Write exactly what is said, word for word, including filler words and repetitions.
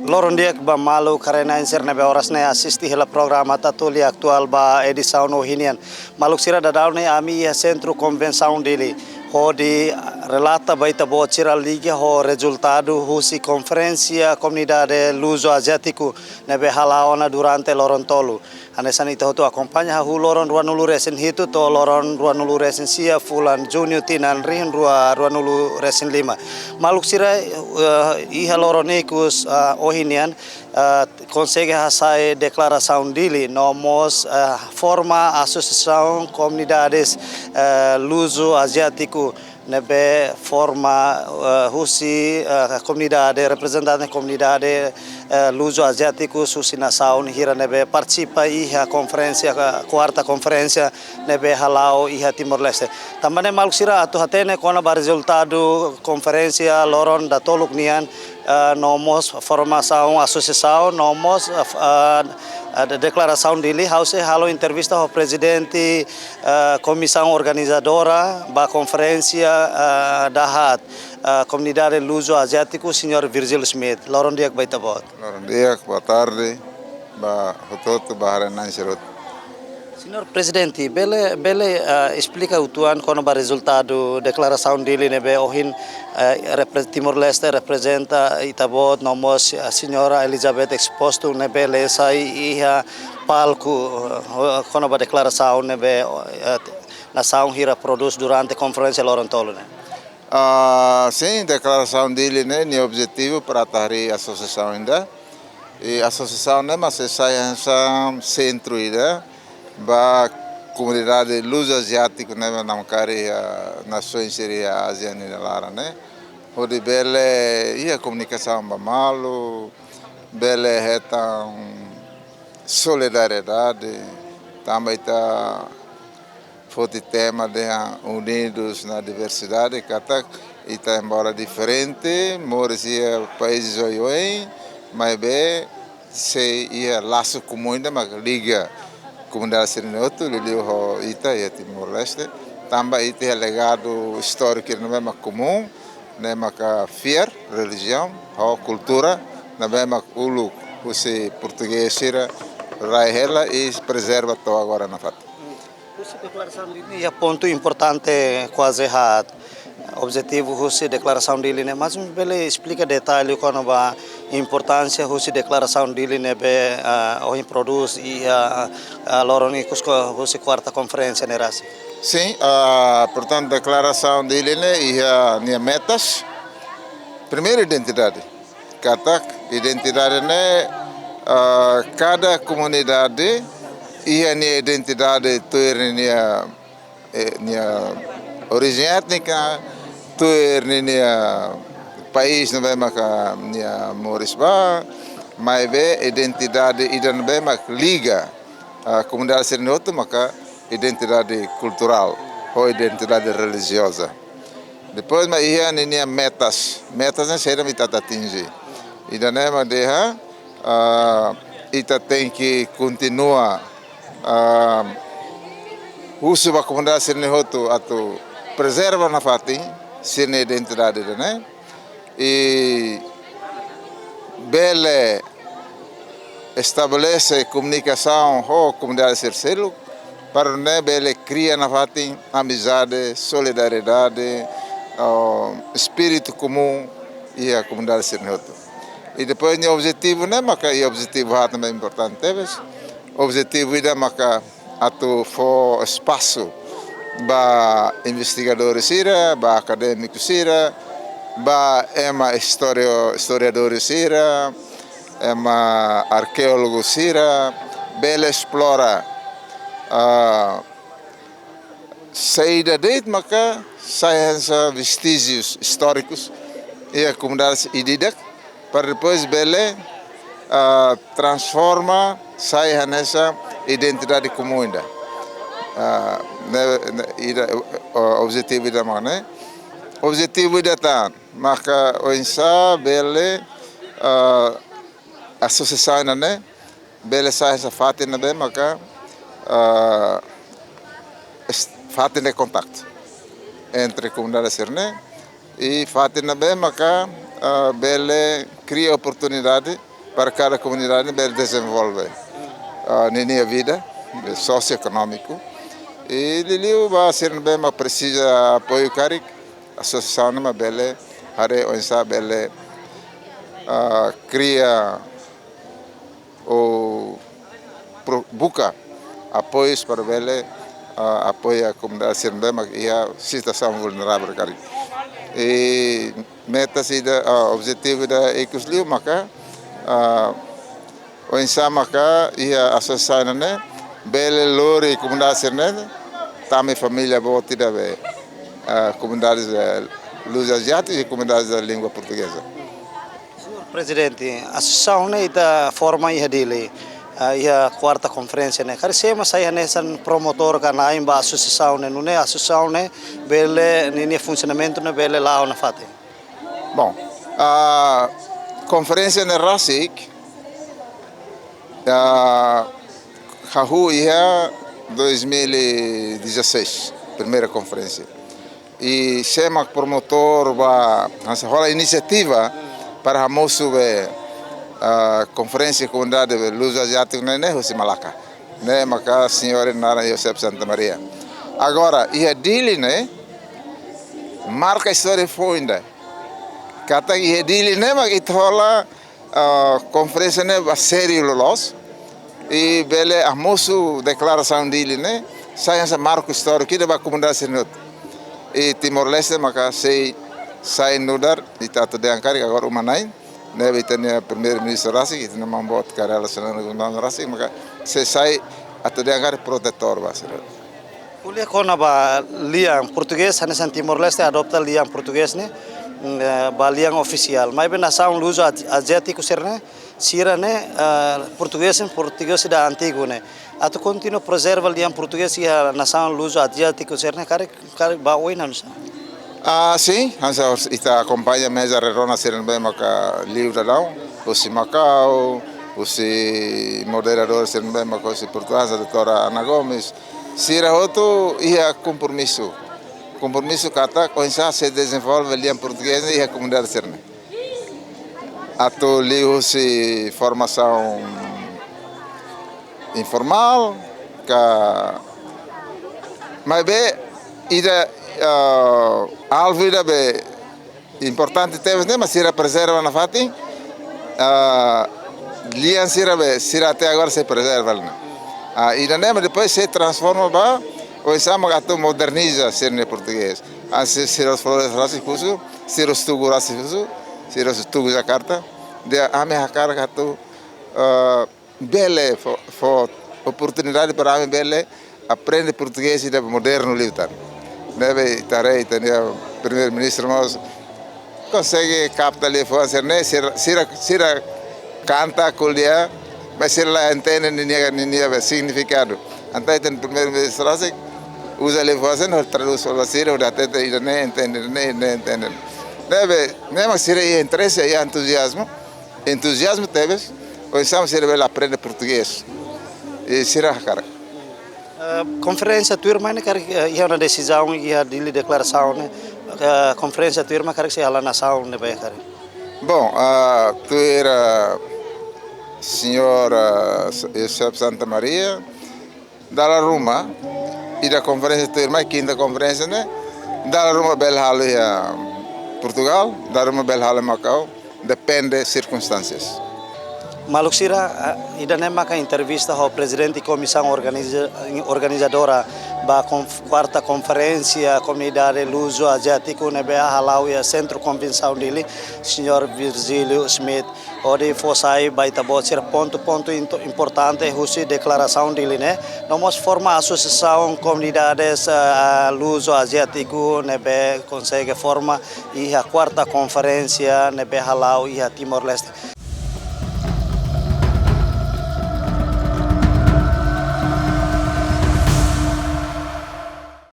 Loron di'ak ba maluk haree-na'in sira ne'ebé oras ne'e asiste hela programa Tatoli Atuál ba edisaun ohin nian. Maluk sira, daudaun ne'e ami iha Sentru Konvensaun Dili, hodi relata ba ita-boot sira liga ho rezultadu husi konferénsia komunidade luzo-aziátiku ne'ebé hala'o ona durante loron tolu. Hanesan ita hotu akompaña, hahú loron ruanulu-resin-hitu to'o loron ruanulu-resin-sia fulan Juñu tinan rihun rua ruanulu-resin-lima. Maluk sira, eh, iha loron ikus, eh, ohin nian, eh, konsege hasa'e deklarasaun Dili no mós, eh, forma Asosiasaun Komunidades, eh, Luzo-Aziátiku ne'ebé forma, eh, husi, eh, komunidade, reprezentante komunidade, eh, luzo-aziátiku husi nasaun hira ne'ebé partisipa iha konferénsia, eh, kuarta konferénsia ne'ebé hala'o iha Timor-Leste. Tanba ne'e maluk sira atu hatene kona-ba rezultadu konferénsia loron datoluk nian, eh, no mós formasaun asosiasaun, no mós, eh, eh, eh, deklarasaun Dili, ha'u sei halo entrevista ho prezidente, eh, komisaun organizadora ba konferénsia, eh, dahaat, eh, komunidade luzo-aziátiku, señór Virgílio Schmidt. Loron di'ak ba ita-boot. Loron di'ak, boa tarde ba hotu-hotu, ba haree-na'in sira hotu. Señór Prezidente, bele, bele, eh, esplika uitoan kona-ba rezultadu deklarasaun Dili ne'ebé ohin, eh, repre-, Timor-Leste reprezenta ita-boot no mós, eh, señora Elizabeth Exposto ne'ebé lee sai iha palku, eh, kona-ba deklarasaun ne'ebé, eh, nasaun hira prodús durante konferénsia loron tolu ne'e. Ah, sin, deklarasaun Dili ne'e, nia objetivu para atu harii asosiasaun ida. I asosiasaun ne'e mak sei sai hanesan sentru ida ba komunidade luzo-aziátiku ne'ebé namkari iha nasaun sira iha Ázia nia laran ne'e. Hodi bele iha komunikasaun ba malu, bele hetan solidariedade, tanba ita foti tema dehan Unidos na Diversidade, katak ita embora diferente, moris iha país oioin, maibé sei iha lasu komún ida mak liga komunidade sira-ne'e hotu, liuliu ho ita iha Timor-Leste, tanba ita iha legadu istóriku ne'ebé mak komún, ne'e maka fiar, relijiaun, ho kultura, ne'ebé mak uluk husi portugés sira rai hela i prezerva to'o agora nafatin. Husi deklarasaun Dili iha pontu importante kuaze haat. Objetivu husi deklarasaun Dili ne'e, mas bele esplika detalle kona-ba importánsia husi deklarasaun Dili ne'ebé, ah, ohin prodús iha, ah, loron ikus husi kuarta konferénsia ne'e rasik. Sin, ah, portantu, deklarasaun Dili ne'e iha nia metas. Primeiru, identidade. Katak identidade ne'e, ah, kada komunidade iha nia identidade tuir nia, eh, nia orijen étnika, tuir nia país ne'ebé maka nia moris ba, maibé identidade ida ne'ebé mak liga, ah, komunidade sira-ne'e hotu maka identidade kulturál, ho identidade relijioza. Depois mak iha ninia metas, metas ne'e saida mak ita atu atinji. Ida-ne'e mak dehan, ah, ita tenke kontinua, ah, husu ba komunidade sira-ne'e hotu atu prezerva nafatin sira-nia identidade ida-ne'e. I bele estabelese komunikasaun ho komunidade sira seluk, para nune'e bele kria nafatin amizade, solidariedade, ah, espíritu komún iha komunidade sira-ne'e hotu. I depois nia objetivu ne'e maka, i objetivu haat ne'e importante tebes. Objetivu ida maka atu fó espasu ba investigadór sira, ba akadémiku sira, ba ema istória, istoriadór sira, ema arkeólogu sira, bele esplora, ah, saida de'it maka sai hanesan vestíjius istórikus iha komunidade ida-idak, para depois bele, ah, transforma sai hanesan identidade komún ida. Ah, ne'e, ne'e, ida, ah, objetivu ida mak ne'e. Objetivu ida tan maka oinsá bele, ah, asosiasaun ne'e bele sai hanesan fatin ne'ebé maka, ah, es-, fatin de kontaktu entre komunidade sira-ne'e i fatin ne'ebé maka, ah, bele kria oportunidade para kada komunidade bele dezenvolve, ah, ninia vida, eh, sosioekonómiku. I liuliu ba sira ne'ebé mak presiza apoiu karik, asosiasaun ne'e mak bele haree oinsá bele, ah, kria ou pro-, buka apoius para bele, ah, apoia komunidade sira ne'ebé mak iha situasaun vulneravel karik. I meta ida, ah, objetivu ida ikus liu maka, ah, oinsá maka iha asosiasaun ne'e bele lori komunidade sira-ne'e tama família boot ida be, ah, komunidade, eh, luso-aziátiku i komunidade língua portugeza. Señór Prezidente, asosiasaun ne'e ita forma iha Dili, ah, iha kuarta konferénsia ne'e. Karik sé mak sai hanesan promotór ka na'in ba asosiasaun ne'e, nune'e asosiasaun ne'e bele ninia funsionamentu ne'e bele la'o nafatin? Bom, ah, konferénsia ne'e rasik, ah, hahú iha dois mil e dezasseis, primeira konferénsia. I sé mak promotór ba, hanesan hola inisiativa para hamosu be, ah, konferénsia komunidade be luso-aziátiku ne'e, ne'e husi Malaka. Ne'e maka señór naran Joseph Santa Maria. Agora, iha Dili ne'e, marka istória foun ida. Katak iha Dili ne'e mak ita hola, ah, konferénsia ne'e ba sériu loloos. I bele hamosu deklarasaun Dili ne'e, sai hanesan marku istóriku ida ba komunidade sira-ne'e hotu. I Timor-Leste maka sei sai nu'udar, ita atu dehan karik agora uma-na'in, ne'ebé ita-nia primeiru-ministru rasik, ita-nia maun boot ka relasiona ho maun rasik, maka sei sai atu dehan karik protetór ba sira. Ko'alia kona-ba lian portugés, hanesan Timor-Leste adota lian portugés ne'e, mm, eh, ba lian ofisiál. Maibé nasaun luso-aziátiku sira-ne'e, sira-ne'e, eh, portugés, portugés ida antigu ne'e. Atu kontinua prezerva lian portugés iha nasaun luso-aziátiku sira-ne'e, karik, karik ba oin hanesan. Ah, sin, hanesan ita akompaña meza redonda sira ne'ebé maka liu daudaun, husi Makau, husi moderadór sira ne'ebé maka husi Portugál, doutora Ana Gomes, sira hotu iha kompromisu. Kompromisu katak oinsá sei dezenvolve lian portugés iha komunidade sira-ne'e. Atu liu husi formasaun informál, ka, maibé ida, ah, alvu ida be importante tebes ne'e mak sira prezerva nafatin, ah, lian sira be, sira até agora sei prezerva ne'e. Ah, ida-ne'e mak depois sei transforma ba, oinsá mak atu moderniza sira-nia portugés. Ah, si-, sira-nia flores rasik husu, sira-nia tugu rasik husu, sira-nia tugu Jakarta. Dehan ami hakarak atu, ah, bele fó, fó oportunidade para ami bele aprende portugés ida modernu liután. Ne'ebé ita haree ita-nia primeiru-ministru mós konsege kapta liafuan sira-ne'e, sira, sira, sira kanta ko'alia, mas sira la entende ninia, ninia be signifikadu. Entaun ita-nia primeiru-ministru rasik uza liafuan sira-ne'e, tradús ba sira, hodi hatete ida-ne'e entende, ida-ne'e, ida-ne'e entende. Ne'ebé, ne'e mak sira iha interese, iha entuziazmu, entuziazmu tebes, oinsá mak sira bele aprende portugés. I sira hakarak. Eh, konferénsia tuirmai ne'e karik, eh, iha ona desizaun, iha Dili deklarasaun ne'e, eh, konferénsia tuirmai karik sei halo nasaun ne'ebé karik. Bom, ah, tuir, ah, señór, ah, Joseph Santa Maria, dala ruma, ida konferénsia tuirmai, kinta konferénsia ne'e, dala ruma bele halo iha Portugál, dala ruma bele halo Makau, depende sirkunstánsias. Maluk sira, ah, ida-ne'e maka entrevista ho Prezidente Komisaun Organiza-, Organizadora ba konf-, kuarta konferénsia komunidade luso-aziátiku ne'ebé hala'o iha Sentru Konvensaun Dili, señór Virgílio Schmidt, hodi fó sai ba ita-boot sira pontu-pontu into-, importante husi deklarasaun Dili ne'e. No mós forma asosiasaun komunidades, ah, luso-aziátiku ne'ebé konsege forma iha kuarta konferénsia ne'ebé hala'o iha Timor-Leste.